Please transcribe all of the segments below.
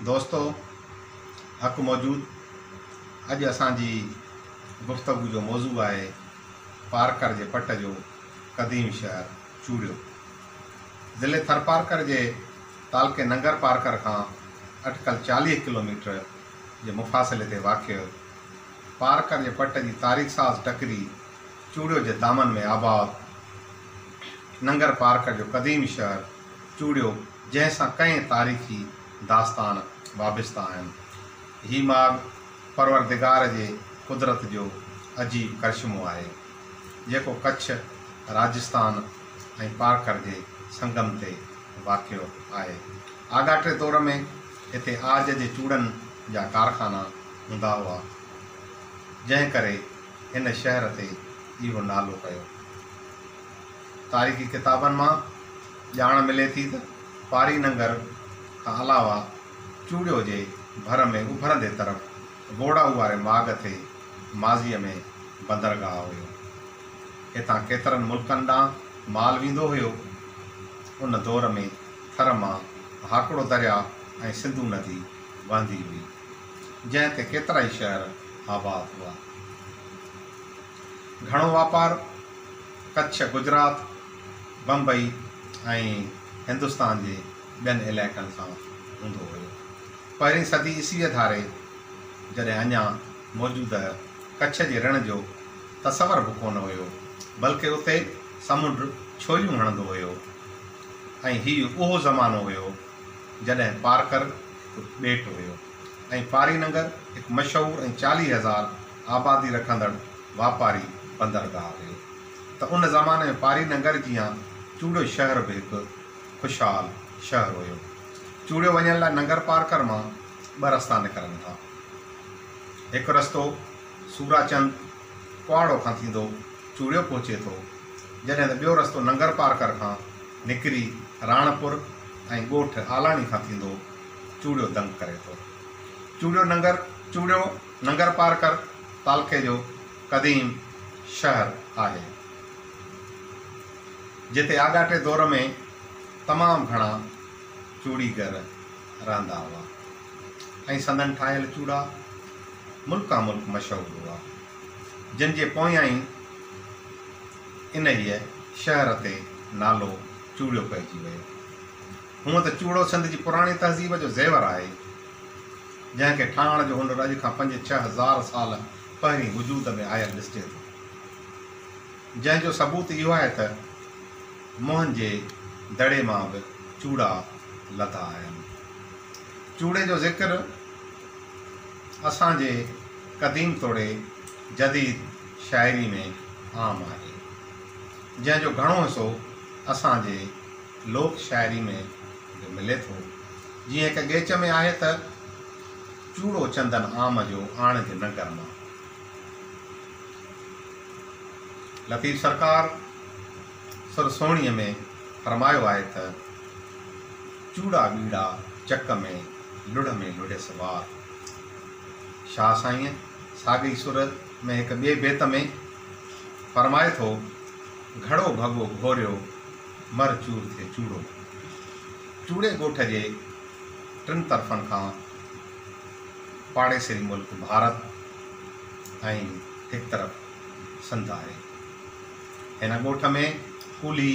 دوستو حق موجود اڄ اسان جي گفتگو جو موضوع آهي پارڪر جي پٽ جو قديم شهر چوڙيو. ضلعي ٿرپارڪر جي تعلقي ننگر پارڪر کان اٽڪل 40 ڪلوميٽر جي مفاصلي تي واقع پارڪر جي پٽ جي تاريخ ساز ٽڪري چوڙيو جي دامن ۾ آباد ننگر پارڪر جو قديم شهر چوڙيو جنهن سان ڪئين تاريخي داستان وابسته آهن. هي ماڳ پروردگار جي قدرت جو عجيب ڪرشمو آهي، جيڪو ڪڇ، راجستان ۽ پارڪر جي سنگم تي واقع آهي. آڳاٽي دور ۾ هتي عاج جي چوڙن جا ڪارخانا هوندا هئا، جنهن ڪري هن شهر تي اهو نالو پيو. تاريخي ڪتابن مان ڄاڻ ملي ٿي ته پاري ننگر کان علاوه چوڙيو جي ڀر ۾ اڀرندي طرف گوڙائو واري ماڳ تي ماضيء ۾ بندرگاهه هيو. هتان ڪيترن ملڪن ڏانهن مال ويندو هيو. ان دور ۾ ٿر مان هاڪڙو درياء ۽ سنڌو ندي وهندي هئي، جنهن تي ڪيترائي شهر آباد هئا. گهڻو واپار ڪڇ، گجرات، بمبئي ۽ هندستان جي ٻين علائقن سان هوندو هيو. پهرين صدي عيسويء ڌاري جڏهن اڃا موجوده ڪڇ جي رڻ جو تصور به ڪونه هيو، بلڪه اتي سمنڊ ڇوليون هڻندو هيو ۽ هي اهو زمانو هيو جڏهن پارڪر هڪ ٻيٽ هيو ۽ پاري ننگر هڪ مشهور ۽ 40,000 آبادي رکندڙ واپاري بندرگاهه هيو ته ان زماني ۾ پاري ننگر جيان چوڙيو شهر به هڪ خوشحال شهر هيو. چوڙيو وڃڻ لاء ننگر پارڪر مان ٻه رستا نڪرن ٿا. هڪ رستو سوراچند ڪواڙو کان ٿيندو چوڙيو پهچي ٿو، جڏهن ته ٻيو رستو ننگر پارڪر کان نڪري راڻپور ۽ ڳوٺ آلاڻي کان ٿيندو چوڙيو دنگ ڪري ٿو. چوڙيو ننگر چوڙيو ننگر پارڪر تعلقي جو قديم شهر آهي، جتي آڳاٽي دور ۾ تمام گهڻا چوڙيگر رهندا هئا ۽ سندن ٺاهيل چوڙا ملڪان ملڪ مشهور هئا، جن جي پويان ئي انهيء شهر تي نالو چوڙيو پئجي ويو. هونء ته چوڙو سنڌ جي پراڻي تهذيب جو زيور آهي، جنهن کي ٺاهڻ جو هنر اڄ کان پنج 6000 سال پهرين وجود ۾ آيل ڏسجي ٿو، جنهن جو ثبوت اهو آهي ته موهن جي دڙي مان به چوڙا لڌا آهن. چوڙي جو ذڪر اسان جي قديم توڙي جديد شاعري ۾ عام آهي، جنهن جو گهڻو حصو اسان جي لوڪ شاعري ۾ به ملي ٿو. جيئن هڪ ڳيچ ۾ آهي ته، چوڙو چندن عام جو آڻج ننگر مان. لطيف سرڪار سر سهڻيء ۾ فرمايو آهي ته، چوڙا ٻيڙا چڪ ۾، لڙهه ۾ لڙهيس وار. شاهه سائينء ساڳئي سر ۾ هڪ ٻئي بيت ۾ فرمائي ٿو، گهڙو ڀڳو گهوريو، مر چور ٿئي چوڙو. چوڙي ڳوٺ جي ٽن طرفن کان پاڙيسري ملڪ ڀارت ۽ هڪ طرف سنڌ آهي. هن ڳوٺ ۾ ڪولهي،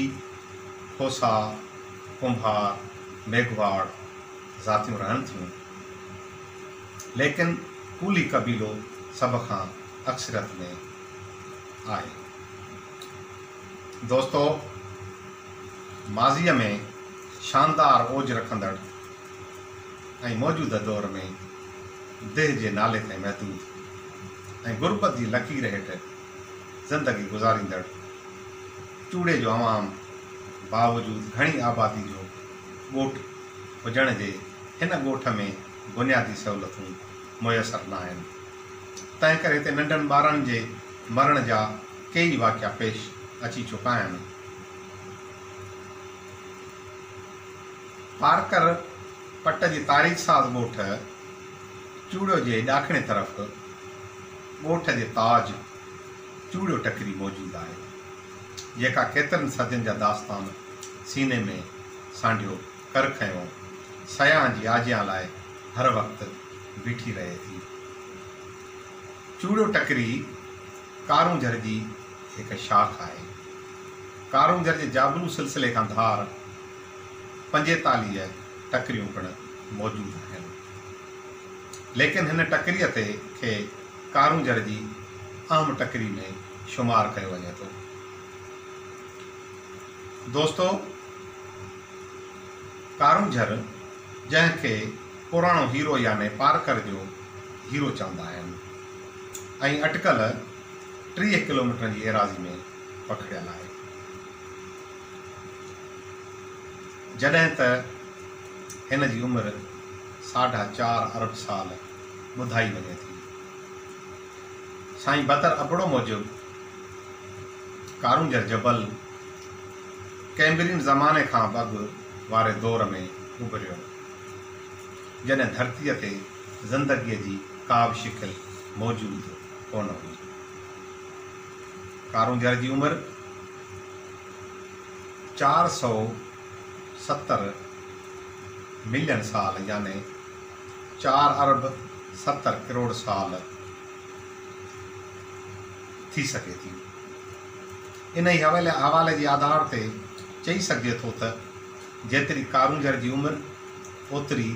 کوسا، ڪنڀار، ميگهواڙ ذاتيون رهن ٿيون. ليڪن ڪولهي قبيلو سڀ کان اڪثريت ۾ آهي. دوستو! ماضيء ۾ شاندار اوج رکندڙ ۽ موجوده دور ۾ ديهه جي نالي تائين محدود ۽ غربت جي لڪير هيٺ زندگي گذاريندڙ چوڙي جو عوام باوجود گهڻي آبادي جو ڳوٺ هجڻ جي هن ڳوٺ ۾ بنيادي سهولتون ميسر ناهن تنهنڪري هتي ننڍن ٻارن جي مرڻ جا ڪيئي واقعا پيش اچي چڪا آهن. پارڪر پٽ جي تاريخ ساز ڳوٺ چوڙيو جي ڏاکڻي طرف ڳوٺ جي تاج چوڙيو ٽڪري موجود آهي، جيڪا ڪيترن صدين جا داستان سيني ۾ سانڍيو ڪر کنيو سياحن جي آجيان لاء هر وقت بيٺي رهي ٿي. چوڙيو ٽڪري ڪارونجهر جي هڪ شاخ آهي. ڪارونجهر جي جابلو سلسلي کان ڌار 45 ٽڪريون پڻ موجود آهن. ليڪن هن ٽڪريء تي کي ڪارونجهر جي اهم ٽڪري ۾ شمار ڪيو وڃي ٿو. دوستو! ڪارونجهر جنهن کي پراڻو هيرو يعني پارڪر جو هيرو چوندا آهن ۽ اٽڪل 30 ڪلوميٽرن جي ايراضي ۾ پکڙيل آهي. جڏهن ته هن جي عمر ساڍا چار ارب سال ٻڌائي وڃي ٿي. سائين بدر ابڙو موجب ڪارونجهر جبل ڪيمبرين زماني کان به اڳ واري دور ۾ اڀريو، جڏهن ڌرتيء تي زندگيء جي ڪا به شڪل موجود ڪونه هئي. ڪارونجهر جي عمر 470 ملين سال يعني 4 ارب 70 ڪروڙ سال ٿي سگهي ٿي. انهي حوالي جي آڌار تي چئي سگهجي ٿو ته جيتري ڪارونجهر جي عمر اوتري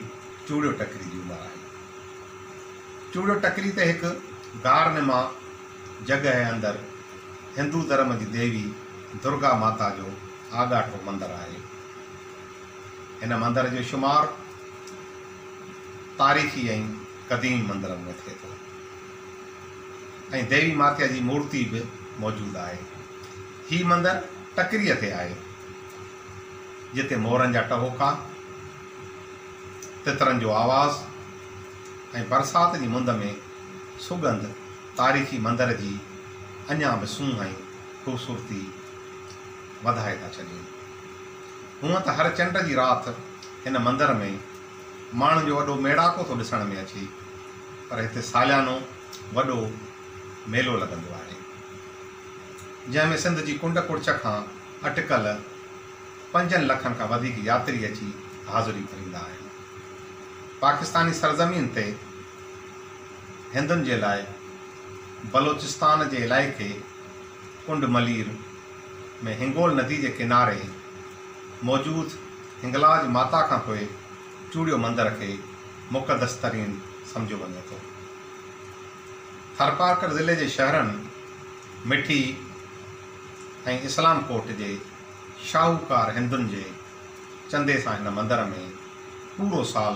چوڙيو ٽڪري جي عمر آهي. چوڙيو ٽڪري تي هڪ غار نما جڳهه اندر هندو ڌرم جي ديوي درگا ماتا جو آڳاٽو مندر آهي. هن مندر جو شمار تاريخي ۽ قديم مندرن ۾ ٿئي ٿو ۽ ديوي ماتيا جي مورتي به موجود آهي. هي مندر ٽڪريء تي آهي، جتي مورن جا ٽهوڪا، تترن جو آواز ۽ برسات جي مند ۾ سڳنڌ تاريخي مندر جي اڃا به سونهن ۽ خوبصورتي وڌائي ٿا ڇڏين. هونء ته هر چنڊ جي رات هن مندر ۾ ماڻهن جو وڏو ميڙاڪو ٿو ڏسڻ ۾ اچي، پر هتي ساليانو وڏو ميلو لڳندو آهي، جنهن ۾ سنڌ جي ڪنڊ ڪڙڇ کان اٽڪل 5 لکن کان وڌيڪ ياتري اچي حاضري ڀريندا آهن. پاڪستاني سرزمين تي هندن جي لاء بلوچستان جي علائقي ڪنڊ ملير ۾ هنگول ندي جي ڪناري موجود هنگلاج ماتا کان پوء چوڙيو مندر کي مقدس ترين سمجهيو وڃي ٿو. ٿرپارڪر ضلعي جي شهرن مٺي ۽ اسلام ڪوٽ جي شاهوڪار هندن جي چندي سان هن مندر ۾ پورو سال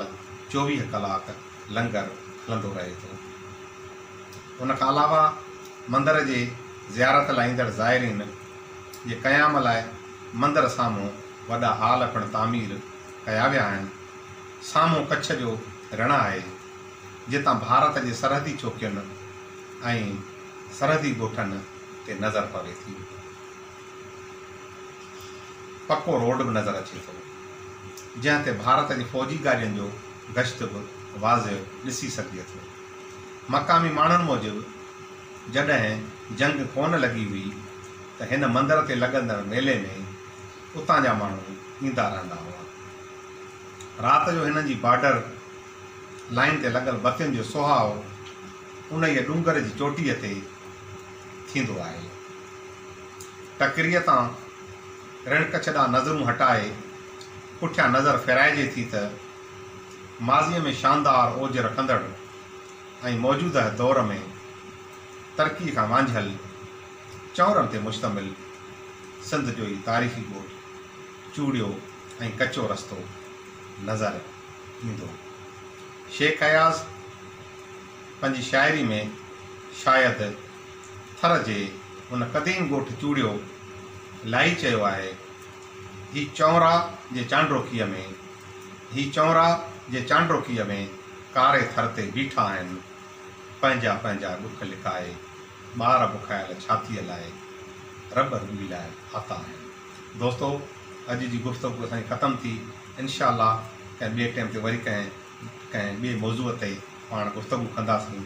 24 ڪلاڪ لنگر هلندو رهي ٿو. ان کان علاوه مندر جي زيارت لاء ايندڙ زائرين جي قيام لاء مندر سامهون وڏا هال پڻ تعمير ڪيا ويا آهن. سامهون ڪڇ جو رڻ آهي، جتان ڀارت جي سرحدي چوڪين ۽ سرحدي ڳوٺن تي نظر پوي ٿي. پڪو روڊ به نظر اچي ٿو، جنهن تي ڀارت جي فوجي گاڏين جو گشت به واضح ڏسي سگهجي ٿو. مقامي ماڻهن موجب جڏهن جنگ ڪونه لڳي هئي ته هن مندر تي لڳندڙ ميلي ۾ اتان جا ماڻهو ايندا رهندا هئا. رات جو هنن جي بارڊر لائين تي لڳل بتين جو سهائو انهيء ڏونگر جي چوٽيء تي ٿيندو آهي. ٽڪريء تان رڻ ڪڇ ڏانهن نظرون هٽائي پٺيان نظر ڦيرائجي ٿي ته ماضيء ۾ شاندار اوج رکندڙ ۽ موجوده دور ۾ ترقيء کان وانجهيل چؤنرن تي مشتمل سنڌ جو هي تاريخي ڳوٺ چوڙيو ۽ ڪچو رستو نظر ايندو. شيخ اياز پنهنجي شاعري ۾ شايد ٿر جي ان قديم ڳوٺ چوڙيو لاء ئي چيو آهي، هي چؤنرا جي چانڊوڪيء ۾، هي چؤنرا جي چانڊوڪيء ۾ ڪاري ٿر تي بيٺا آهن، پنهنجا پنهنجا ڏک لڪائي، ٻار بکايل ڇاتيء لاء، رٻ رٻي لاء آتا آهن. دوستو اڄ جي گفتگو اسان جي ختم ٿي، انشاء الله ڪنهن ٻئي ٽيم تي وري ڪنهن ڪنهن ٻئي موضوع تي پاڻ گفتگو ڪنداسين.